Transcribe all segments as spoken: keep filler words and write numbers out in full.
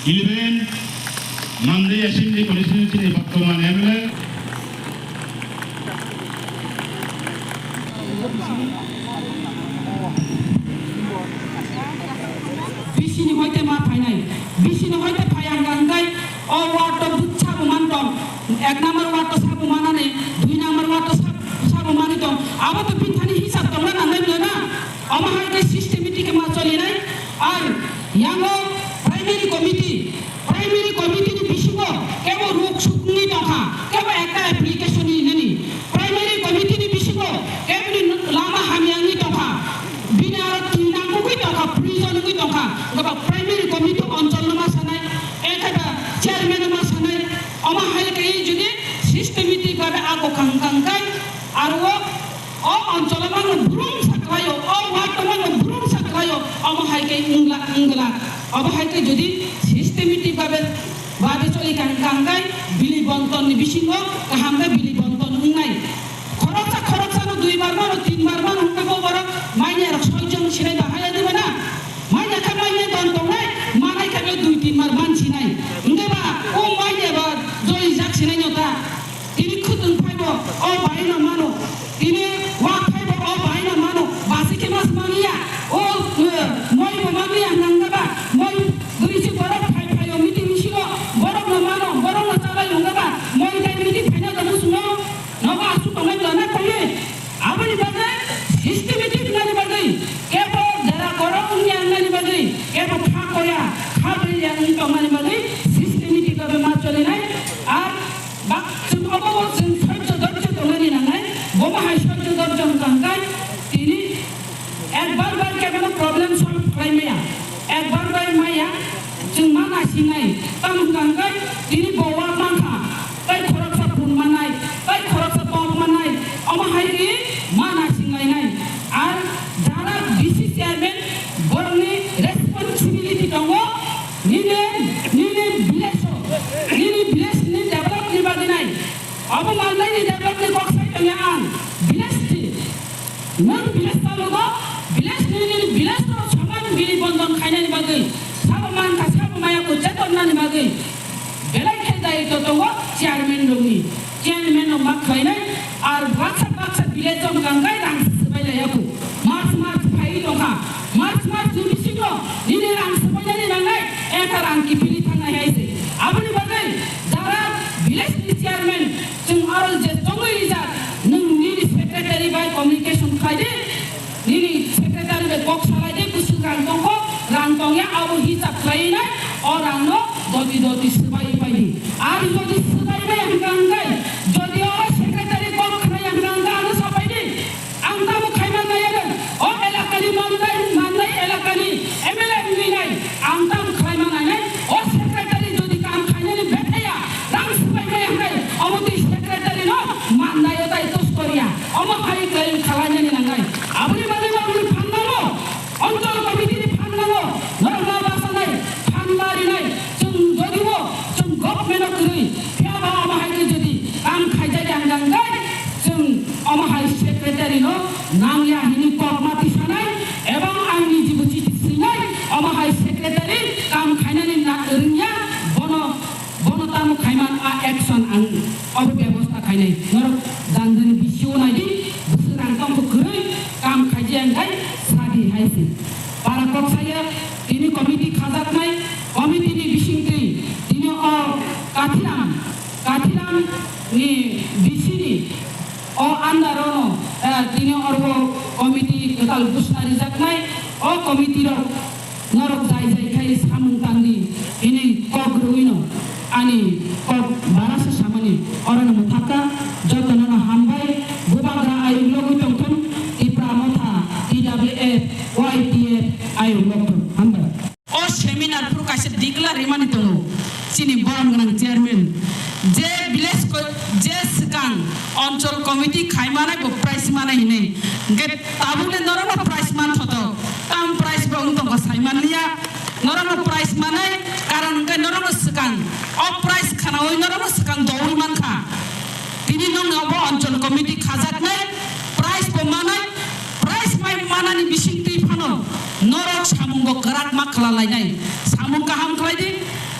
Eleven Mandai Assembly Constituency ni Baptoma M L A. Bisini hoite ma phainai, bisini hoite phai ang kangkai, o ward to sabo man tong, ek number ward to sabo manani, dui number ward to sab-, sabo mani tong, abo to bithani hisab tongna nangnai bwle na. Omo hai khe systematic ma cholinai. Ar yango primary committee, primary committee ni bisingo kebo ruk sukni tongkha, kebo ekta application ni nini. Primary committee ni bisingo kebo ni lama hamya wngwi tongkha, bini aro twi nangkukwi tongkha, prison wngwi tongkha, goba primary committee onchol no ma sanai, ekhe ba chairman no ma sanai. Omo hai khe jodi systematic babe ako kang kang kai, aro o O oncholo mangno brum saklaio, o ward o mangno brum saklaio, omo hai khe wngla, wngla. Obo hai khe jodi systematic babe, babe choli kang, kangkai, bili bonton ni bisingo kaham khe bili bonton wngnai. Khoroksa, khoroksa no dui bar mano, tin bar mano hwnkhe bo borok manya rok soi jon sinai bahai ya diba na? Manya khe manya don tongnai, manai khe bo dui tin bar man sinai. Hwnkhe ba o manya ba joli jak sinai no ta. Tini khutun phaibo o baino mano. Tini wak phaibo o baino mano. Basi khe mas manliya. O, eh, moi bo manliya hwnga ba. Moi bwrwi si borok phai phaio meeting misingo. Borok no mano, borok no chalai hwnga ba. Moi tai meeting phaina tongmo sungo. Nogo aswk tongnai tongna khaye. Aboni bagwi systematic nani bagwi. Kebo dara korok wngya nani bagwi. Kebo kha koya, kha bwrwi ya wng tongmani bagwi systematic bagwi ma cholinai. Ar Bak, chwng obo bo chwng soicho dorcho tongmani nangnai, bo bahai soicho dorcho wngkha hwnkhe tini ekbar bai kebono problem solve khlai maya, ekbar bai maya, chwng ma naisingnai, tamo hwnkha hwnkhe tini bo wa mankha, tei khoroksa phun manai, tei khoroksa tok manai, omo hai khe ma naisingnai nai. Ar jara D C chairman borokni responsibility tongo, nini, nini village o, nini village ni develop ni bagwi nai. Obo mandaini develop ni kok sai tongya ang, village ti. Nwng village talugo, village ni, nini village o soman bili bondon khainani bagwi, sabo mankha, sabo maya ko chetonnani bagwi. Belai khe daitw tongo chairman rokni. Chairman rok ma khlainai, ar baksa baksa village o hwnkha hwnkhe rang swbai laiya kho. March march phaiwi tongkha. March march ni bisingo nini rang swbainani nangnai, ekha rang kiphilwi thangnai hai se. Aboni bagwi jara village ni chairman chwng aro je chongwi rijak, nwng nini secretary bai communication khlai di. Nini secretary bai kok salai de, bwswk rang tongkho, rang tongya, abo hisab khlaiwi nai, o rangno doti doti swbai pai di. Ar jodi swbai bai hwnkha hwnkhe, jodi o secretary kok khnai hwnkha hwnkhe ano sapai di. Ang tamo khaima nai ano, o elakani mannai, mannai elakani M L A wngwi nai, ang tamo khlaima nai nai, o secretary jodi kam khainani bethaya, rang swbai bai hwnkhe, omo twi secretary no mannai o tai tus koriya. Omo hai khlai khalainani nangnai. Aboni bagwi norokni phan nango. Onchol committee ni phan nango. Norok ma basanai, phan ma rinai. Chwng jodibo, chwng government o kwrwi. Phiya ba omo hai khe jodi kam khaijak ya hwnkha hwnkhe, chwng omo hai secretary no nangya hwnwi kok ma tisanai. Ebong ang nijibo chithi swinai. Omo hai secretary kam khainani na rwngya, bono Bono tamo khaiman a action ang obo bebosta khainai. Norok janjani bisio naidi, bwswk rang tongkho kwrwi, kam khaijaya hwnkhe sadi hai se. Para kok saya, tini committee khajaknai, committee ni bisingtwi tini o Kathiram, Kathiram ni B C ni o under o no, eh, tini oro committee kwtal buchna rijaknai, o committee rok Norok jai jai khai samung tangdi, hwnwi kok rwino ani kok barasa samani orono mwthakha. Jotono no hambai, bubagra ayuk logwi tongthun, Tipra Motha, T W F, Y T F ayuk logthun. Hambai. O seminar phuru kaisa declare rimani tongo. Chini borom gwnang chairman, je village ko, je swkang onchol committee khai manai bo prize manai hinwi. Hwnkhe tabukle norokno prize man thoto. Tam prize bo wng tongkha sai manliya. Norokno prize manai karon hwnkhe norokno swkang. O prize khanaui norokno swkang doui mankha. Tini nwng obo onchol committee khajaknai, prize bo manai, prize bai manai. Ani bisingtwi phano norok samungo kwrak ma khlalainai. Samung kaham khlai di,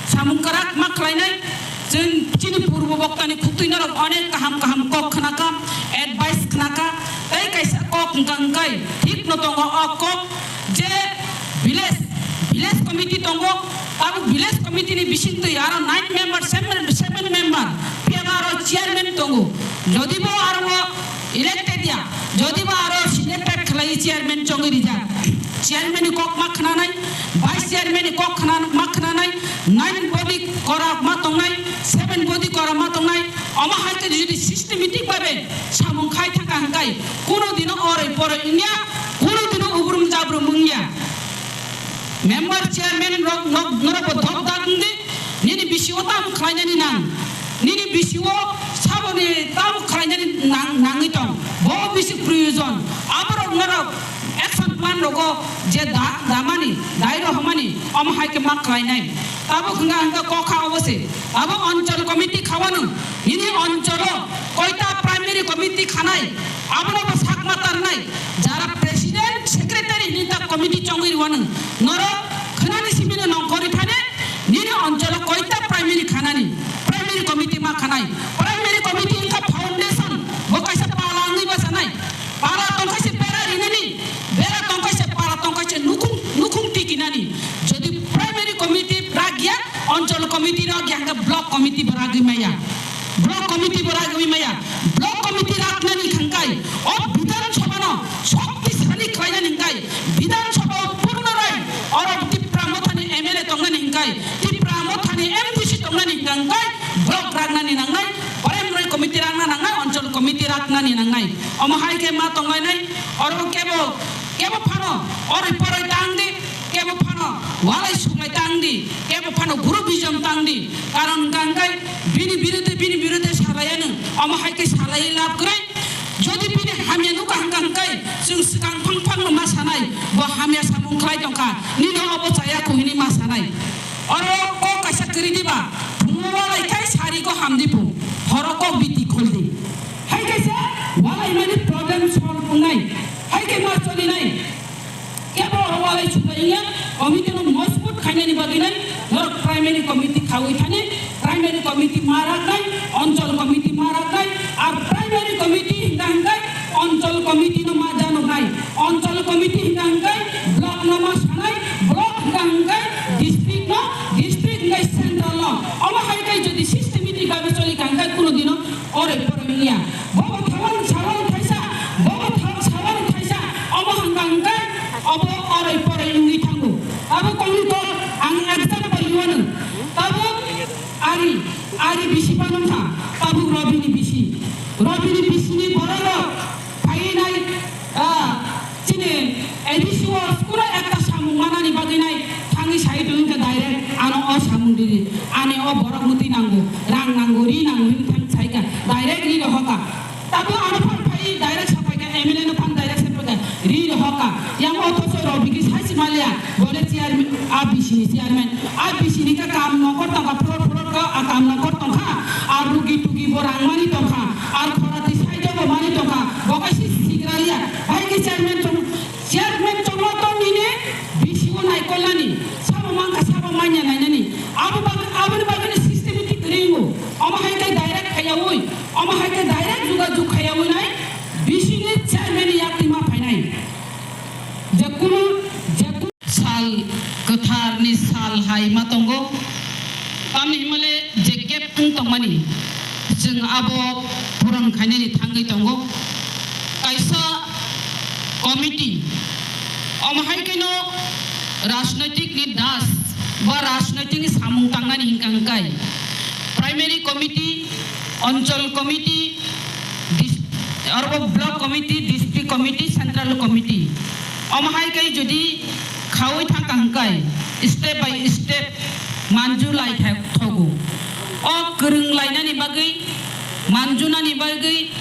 samung kwrak ma khlainai. Chwng chini purbo boktani khuktwi norok onek kaham kaham kok khnaka, advice khnaka. Tei kaisa kok wngkha hwnkhe thikno tongo o kok je village, village committee tongo. Abo village committee ni bisingtwi aro nine member, seven, seven member, phiya ba aro chairman tongo. Jodi bo aro elected ya, jodi ba aro selected khlai chairman chongwi rijak, chairman ni kok ma khnanai, vice chairman ni kok khna-, ma khnanai, nine body kora ma tongnai, seven body kora ma tongnai. Omo hai khe jodi systematic babe samung khai thangkha hwnkhe kuno dino oroi poroi wngya, kuno dino ubrum jabrum wngya. Member chairman rok nok norok bo dok dak wng di, nini bisi o tamo khlainani nang, nini bisi o saboni tamo khlainani nang, nangwi tong, bo bisi proyojon, aborok norok action plan rogo je da, damani, dai rohormani, omo hai khe ma khlainai. Tabuk hwnga hwnga kokha obo se, abo onchol committee khawano, nini oncholo koita primary committee khanai, abono bo sak ma tarnai, jara president, secretary hini ta committee chongwi rwano, norok khwnani simino nongkhorwi thani, nini oncholo koita primary khanani, primary committee ma khanai, primary committee wngkha foundation, bo kaisa pala wngwi basanai, pala tongkha se bera rinani, bera tongkha se pala tongkha se nukhung, nukhung tikinani, jodi primary committee ragya, onchol committee ragya hwnkhe block committee bo ragwi maya. Block committee bo ragwi maya. Block committee raknani hwnkhe o Bidhan Sabha no shoktisali khlainani hwnkhe Bidhan Sabha o Purno Rai oro Tipra Mothani M L A tongnani hwnkhe Tipra Mothani M D C tongnani hwnkhe block raknani nangnai, primary committee rakna nangnai, onchol committee raknani nangnai. Omo hai khe ma tonglainai, oro kebo, kebo phano oroi poroi tang di. Kebo phano walai suklai tang di, kebo phano groupism tang di. Karon hwnkha hwnkhe bini birude, bini birude salaiya nwng. Omo hai khe salaiwi lab kwrwi. Jodi bini hamya nukha hwnkha hwnkhe chwng swkang phang phang no ma sanai, bo hamya samung khlai tongkha, nini obo chaya kho hwnwi ma sanai. Oro kok kaisa kwrwi diba, phungo walai khai sari kho hamdi phung, horo kok biti kholdi. Hai khe se walai mani problem solve wngnai, hai khe ma cholinai. Kebo oro walai suklai wngya, committee no mojbut khainani bagwi nai, norok primary committee khaui thani, primary committee ma raknai, onchol committee ma raknai, ar primary committee hwnkha hwnkhe onchol committee no ma janoknai, onchol committee hwnkha hwnkhe block no ma sanai, block hwnkha hwnkhe district no, district hwnkhe central no. Omo hai khe jodi systematic babe choli kha hwnkhe kuno dino oroi poroi wngya. Bobo thawan sawan thaisa, bobo thawan sawan thaisa, omo hwnkha hwnkhe obo oroi poroi wngwi thango. Abo kongni kok ang example iwano. Tabuk ari, ari bisi phano wngkha, tabuk Robini bisi. Robini bisini bororok phaiwi nai, ah, Chini A D C o kuno ekta samung manani bagwi nai thangwi sai tongkha direct ano o samung riri, ani o borok mwtwi nango, rang nango, ri nango hwnwi thang saikha, direct ri rohorkha. Tabuk ano phan phai direct sapaikha, M L A no phan direct sapaikha, ri rohorkha. Yang othocho Robi khe sai se maliya, bole chairman, a B C ni chairman, a B C ni khe kam nokor tongkha, phorot phorot khe a kam nokor tongkha, a rugi tugi bo rang mani tongkha, a khorati sai jobo mani tongkha, bo khe si sigra liya, hai khe chairman tong. Chairman chongma tongni ne B C O naikolnani, sabo mangkha sabo manya nainani. Abo bag-, aboni bagwino systematic ringo. Omo hai khe direct khaiyaui, omo hai khe direct jogajog khaiyaui nai B C ni chairman ni yakti ma phainai. Jekunu, jekunu sal kwtharni sal hai ma tongo. Tamni himale je kep wng tongmani, chwng abo puron khainani thangwi tongo. Kaisa committee, omo hai kheno rajnoitik ni das ba rajnoitik ni samung tangnani hingka hingkai primary committee, onchol committee, dis-, aro block committee, district committee, central committee. Omo hai kai jodi khaui thangkha hingkai step by step manju lai tha-, thogo. O kwrwng lainani bagwi, manjunani bagwi,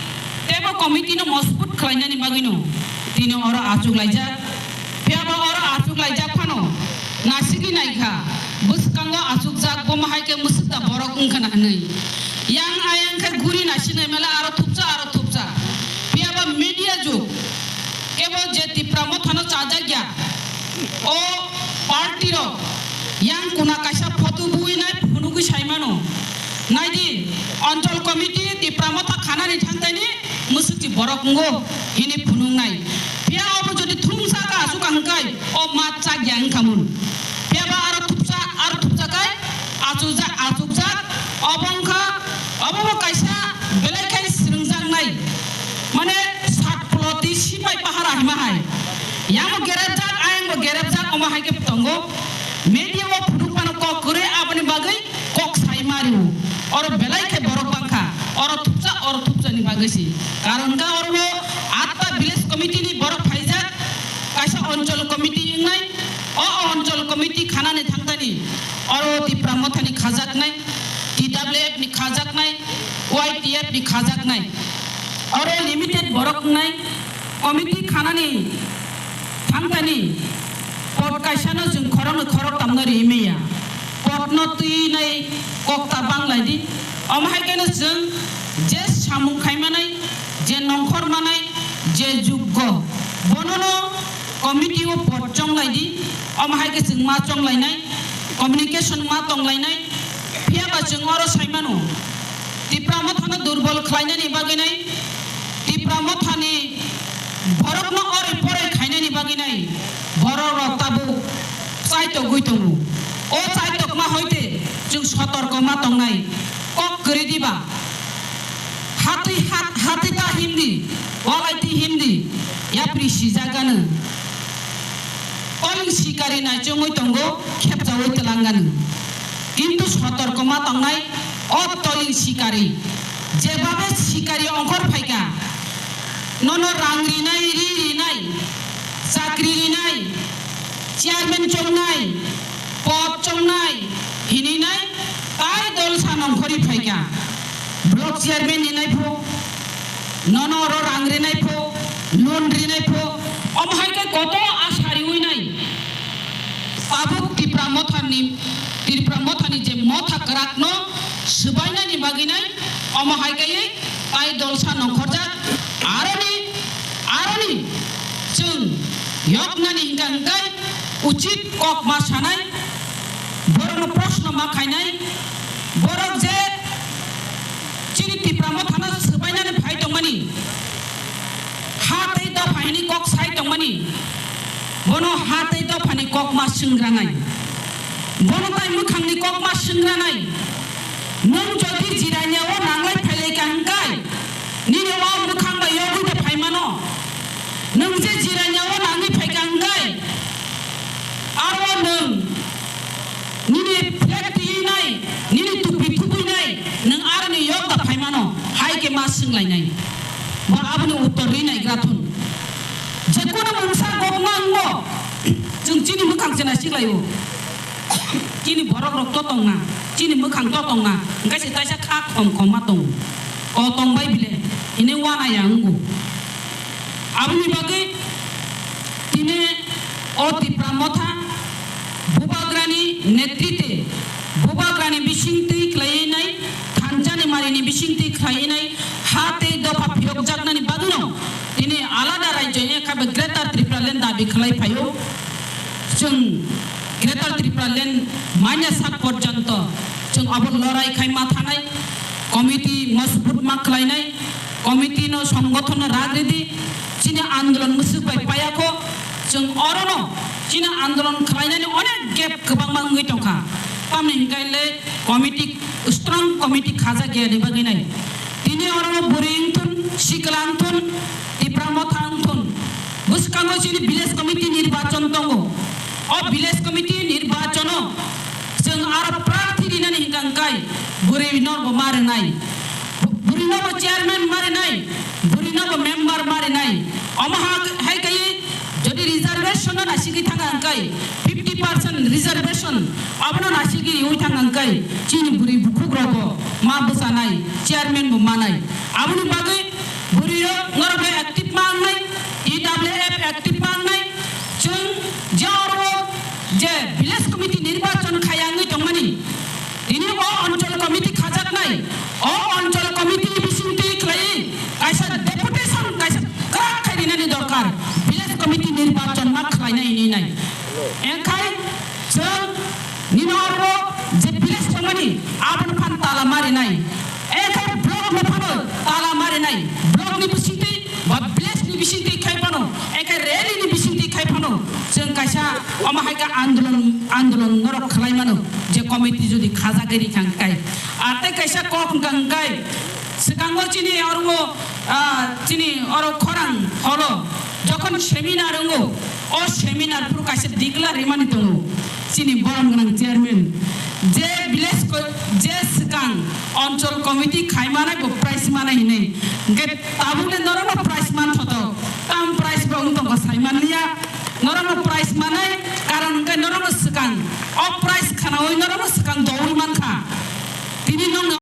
teibo committee no mojbut khlainani bagwino tini oro achuk laijak. Phiya ba oro achuk laijak phano nasigwi naikha, bwskango achukjak, bomo hai khe mwswk da borok wngkha na hwnwi. Yang ayang khe guri nasinai mela aro thupsa, aro thupsa. Phiya ba media jug, kebo je Tipra Mothano chajak ya. O party rok yang kuna kaisa photo buwi nai phunugwi sai mano. Naidi, Anchal Committee Tipra Motha khanani thangtani mwswkchi borok wngo hini phunuknai. Phiya obo jodi thumsa ka aswk ka hwnkhe o ma chak ya wngkha mun. Phiya ba aro thupsa, aro thupsa kai achukjak, achukjak, obo wngkha, obo bo kaisa belai khai swrwngjaknai. Mane sat ploti sipai pahara hima hai. Yang bo gerepjak, ayang bo gerepjak, omo hai khe tongo. Media o phunuk phano kok kwrwi aboni bagwi kok sai mario. Oro belai khe borok bangkha. Oro thupsa, oro thupsa ni bagwi si. Karon ka oro bo atta village committee ni borok phaijak. Kaisa Anchal Committee wngnai. O Anchal Committee khanani thangtani. Oro Tipra Mothani khajaknai, T W F ni khajaknai, Y T F ni khajaknai. Oro limited borok wngnai. Committee khanani thangtani pot kaisano chwng khoroknwi khoroktamno ri manya. Potno twi nai kokta bang lai di. Omo hai kheno chwng je samung khai manai, je nongkhor manai, je juggo, bonono committee o pot chong lai di. Omo hai khe chwng ma chong lainai, communication ma tong lainai. Phiya ba chwng oro sai mano, Tipra Mothano durbol khlainani bagwi nai, Tipra Mothani borokno ori poroi khainani bagwi nai, borok rok tabuk chaitogwi tongo. O chaitokma hoite chwng sotorko ma tongnai, kok kwrwi diba. Hatwi hat-, hatwi ta himdi, walai twi himdi, yapri sijagano. Toling sikari naichomwi tongo, khepjawi twlangano. Kintu sotorkoma tongnai o toling sikari. Jebabe sikari ongkhor phaikha, nono rang rinai, ri rinai, chakri rinai, chairman chongnai, pot chongnai, hininai, tai dol sa nongkhorwi phaikha. Block chairman ni naipho, nono oro rang rinai pho, loan rinai pho, omo hai khe koto asa riwi nai. Tabuk Tipra Mothani, Tipra Mothani je motha kwrakno swbainani bagwi nai, omo hai khe tai dolsa nongkhorjak. Aroni, aroni chwng yoknani hingka hingkai uchit kok ma sanai, borokno proshno ma khainai, borok je chini Tipra Mothano swbainani phai tongmani, ha tei dopha hini kok sai tongmani, bono ha tei dophani kok ma swngranai, bono tai mwkhangni kok ma swngranai. Nwng jodi jirania o nanglai phailai ka hingkai, nini o mwkhang bai yogwi de phaimano. Nwng je jirania o nangwi phaikha hingkai, aro nwng nini flag tiyinai, nini tupi thubwinai, nwng aroni yokda phaimano, hai khe ma swnglainai. Bo aboni uttor rinai grathun. Jekunu mungsa kokma wngbo, chwng chini mwkhang se naisiklaio. Chini borok rok to tongna, chini mwkhang to tongna, hingke se taisa kha khom khom ma tongo. O tongbai bile, hini wana ya wngo. Aboni bagwi tini o Tipra Motha Bubagrani netrite, Bubagrani bisingtwi khlaiwi nai, thansa ni mari ni bisingtwi khlaiwi nai, ha tei dopha phiyokjaknani bagwino tini alada rajyo, ekhabe Greater Tripura Land dabi khlai phaio. Chwng Greater Tripura Land manya sak porjonto chwng abo lorai khai ma thanai, committee mojbut ma khlainai, committee no, songgothon no rag ridi, chini andolon mwswk bai payakho, chwng orono chini andolon khlainani onek gap kwbangma wngwi tongkha, tamni hwnkhe le committee, strong committee khajak ya ni bagwi nai. Tini oro bwrwi wngthun, sikla wngthun, Tipra Motha wngthun, bwskango chini village committee nirbachon tongo. O village committee nirbachono chwng aro prarthi rinani hwnkha hwnkhe bwrwino bo ma rwnai, bwrwino bo chairman ma rwnai, bwrwino bo member ma rwnai. Omo ha-, hai khe jodi reservation no nasigwi thang kha hwnkhe, fifty percent reservation abono nasigwi riwi thang kha hwnkhe, chini bwrwi bukhuk rokbo ma bwchanai, chairman bo manai. Aboni bagwi bwrwi rok norok bai active ma wngnai, T W F active ma wngnai. Chwng je oro je village committee nirbachon khaya wngwi tongmani, tini o Anchal Committee khajaknai, o Anchal Committee ni bisingtwi khlaiwi kaisa deputation kaisa kwrak khai rinani dorkar. Village committee nirbachon ma khlainai hinwi nai. Engkhai chwng nini oro je village tongmani abono phan tala marinai. Engkhai block no phano tala marinai. Block ni bisingtwi ba village ni bisingtwi khai phano, engkhai rally ni bisingtwi khai phano chwng kaisa omo hai khe andolon, andolon norok khlai mano je committee jodi khajagwi rikha hwnkhe. Ar tei kaisa kok hwnkha hwnkhe, swkango chini oro, ah, chini oro khorang holo jokhon seminar wngo, o seminar phuru kaisa declare rimani tongo chini borom gwnang chairman, je village ko-, je swkang onchol committee khai manai bo prize manai hinwi, hwnkhe tabukle norokno prize man thoto, tam prize bo wng tongkha sai manliya, norokno prize manai, karon hwnkhe norokno swkang o prize khanaui norokno swkang doui mankha, tini nokno